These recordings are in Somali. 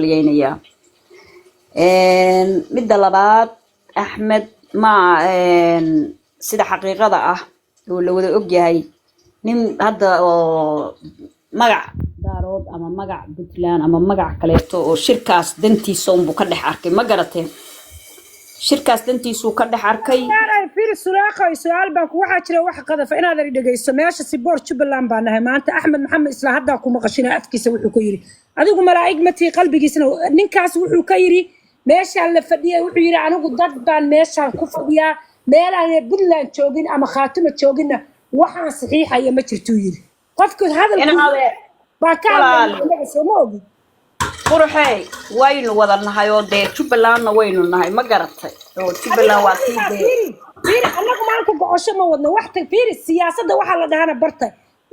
Hambalyeynayaa. Midda labaad, Axmed ma sida xaqiiqada ah oo la wada ogyahay, nin hadda oo magac Daarood ama magac Puntland ama magac kaleeto oo shirkaas dantiisa unbuu ka dhex arkay, ma garateen? Shirkaas dantiisuu ka dhex arkay. Fiiri Sulaaqay, su-aal baan ku waxaa jira wax qadafa inaadan i dhegayso. Meesha siboor Jubbaland baa nahay maanta. Axmed Maxamed Isla haddaa ku maqashina afkiisa wuxuu ka yidhi, adigu malaa'ig ma tihi, qalbigiisna ninkaas wuxuu ka yidhi meeshaan la fadhiyay. Wuxuu yidhi, anigu dad baan meeshaan ku fadhiyaa, meelaan Puntland joogin ama Khaatuma jooginna waxaan saxiixaya ma jirtuu yidhi. Qofku hadalku Inaade baan ka walaal. hadlaya innaga, soo ma ogin? Quruxey, waynu wada nahay oo dee Jubbalandna waynu nahay, ma garatay? Oo Jubbaland waa tii dee. Fiiri, fiiri, annagu maanta gocosho ma wadno. Wax tag, fiiri, siyaasadda waxaa la dhahana barta.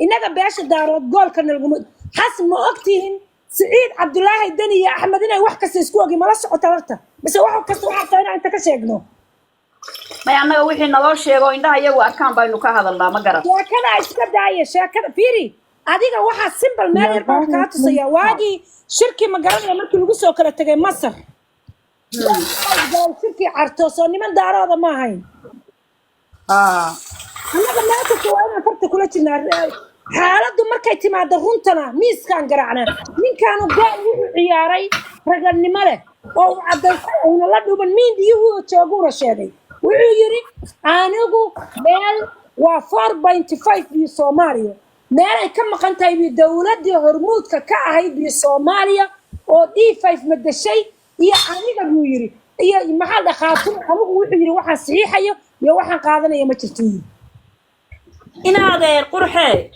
Innaga beesha Daarood goolkana laguma xas. Ma ogtihin Siciid Cabdulaahi Deni iyo Axmed inay wax kasta isku ogin? Mala socota horta, mise wax kasta waxaa tahay inaan inta ka sheegno? May, annaga wixii naloo sheego, indhaha iyagu arkaan baynu ka hadalnaa, ma garat? Sheekada iska daaya, sheekada fiiri. Adiga waxaa simple, meel yar baan kaa tusaya. Waagii shirkii, ma garanaya, markii lagu soo kala tegay Masar, shirkii Carto, soo niman Daarooda ma ahayn? Annaga meel kasta waa inaan farta kula jirnaa. Xaaladdu markay timaado, runtana miiskaan garaacnaa. Ninkaanu gool wuxuu ciyaaray raganimo leh oo uu caddaystay, uuna la dhuban miindiyuhu jooguuna sheegay. Wuxuu yidhi, anigu meel waa 4.5 iyo Soomaaliya meel ay ka maqan tahay iyo dowladdii hormuudka ka ahayd iyo Soomaaliya oo D5 madashay iyo aniga, buu yidhi, iyo maxaa dhakhaatun. Anigu wuxuu yidhi, waxaan saxiixayo iyo waxaan qaadanaya ma jirto, yidhi. Inaadeer qurxee,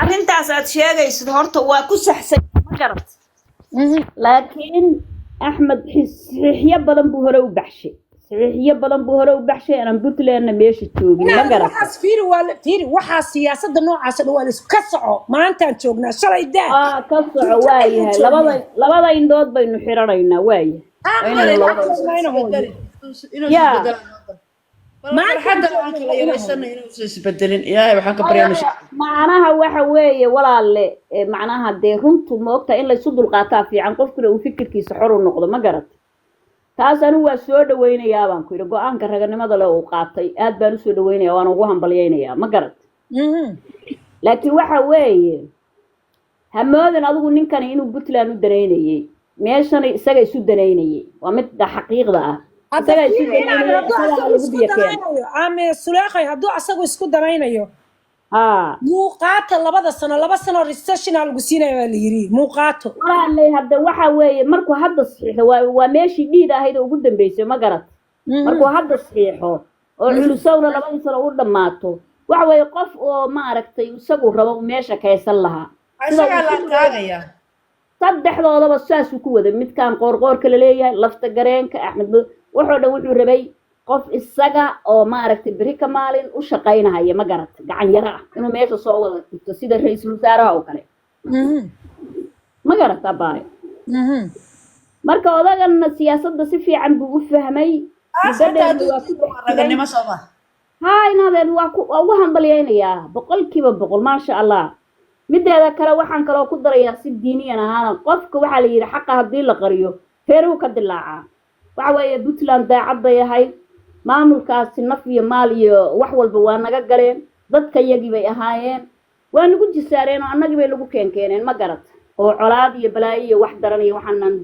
arrintaas aad sheegaysid horta waa ku saxsan, ma garat? Laakiin Axmed saxiixyo badan buu hore u baxshay, saxiixyo badan buu hore u baxshay aanan Puntlandna meesha joogin, ma Inaad garat? Waxaas fiiri, waa fiiri, waxaa siyaasadda noocaas dhan waa la isku ka soco. Maantaan joognaa, shalay daa. Aa, ka soco, waayahay. Labada indhood baynu xiranaynaa, waayahay. Waa inaynu labada Inuusan isbedelaan farxadda aan kala yaraysana, inuusan isbedelin Ilaahay waxaan ka baryaa inuu. Macnaha waxa weeye, walaalle, macnaha dee runtu ma ogtahay in laysu dulqaataa fiican, qofkuna uu fikirkiisa xor u noqdo, ma garat? Taas anigu waa soo dhawaynayaa baan ku yidhi. Go-aanka raganimada le uu qaatay aad baan usoo dhawaynaya, waana ugu hambalyaynayaa, ma garat? Laakiin waxa weeye, hamoodan adigu ninkani inuu Puntland u danaynayey. Meeshani isaga isu danaynayey, waa midda xaqiiqda ah. Hadda Isaga isu fiiri, inaad danaynayay, hadduu isagaa asagu lagu isku biyo keenay. danaynayo, ame Suleekhay, hadduu asagu isku danaynayo, muuqaato 2da sano, 2 sano recession aa lagu siinaya baa la yiri, muuqaato. Walaalay, hadda waxa weeye, markuu hadda saxiixo, waa meeshii dhiid ahayd oo ugu dambeysay, ma garat? Markuu hadda saxiixo oo culusowna 2dii sano u dhammaato, waxa weeye qof oo ma aragtay isagu rabo uu meesha kaysan lahaa. Sida Isagaa uu la ku taagaya. Saddexdoodaba saasuu ku waday, midkaan Qoorqoorka la leeyahay, lafta gareenka, Axmed wuxuu dhan wuxuu rabay qof isaga oo maaragtay beri ka maalin u shaqaynahaya, ma garat, gacan yaro ah inuu meesha soo wada dhigto sida ra-iisul wasaaraha oo kale, ma garata baay? Marka odaganna siyaasadda si fiican buu u fahmay, muddo dheerna waa ku dhex jiray. Raganimo soo ma? Haa, inaadeen waa ugu hambalyaynayaa 100%, maasha Allah. Mideeda kale, waxaan kaloo ku darayaa si diiniyan ahaana, qofka waxaa la yidhi xaqa haddii la qariyo feeruu ka dilaacaa. Waxa weeye, Puntland daacad bay ahayd. Maamulkaasi naf iyo maal iyo wax walba waa naga galeen, dadka yagii bay ahaayeen, waa nagu jisaareen oo annagii bay lagu keenkeeneen, ma garat? Oo colaad iyo balaayo iyo wax daran iyo waxaanan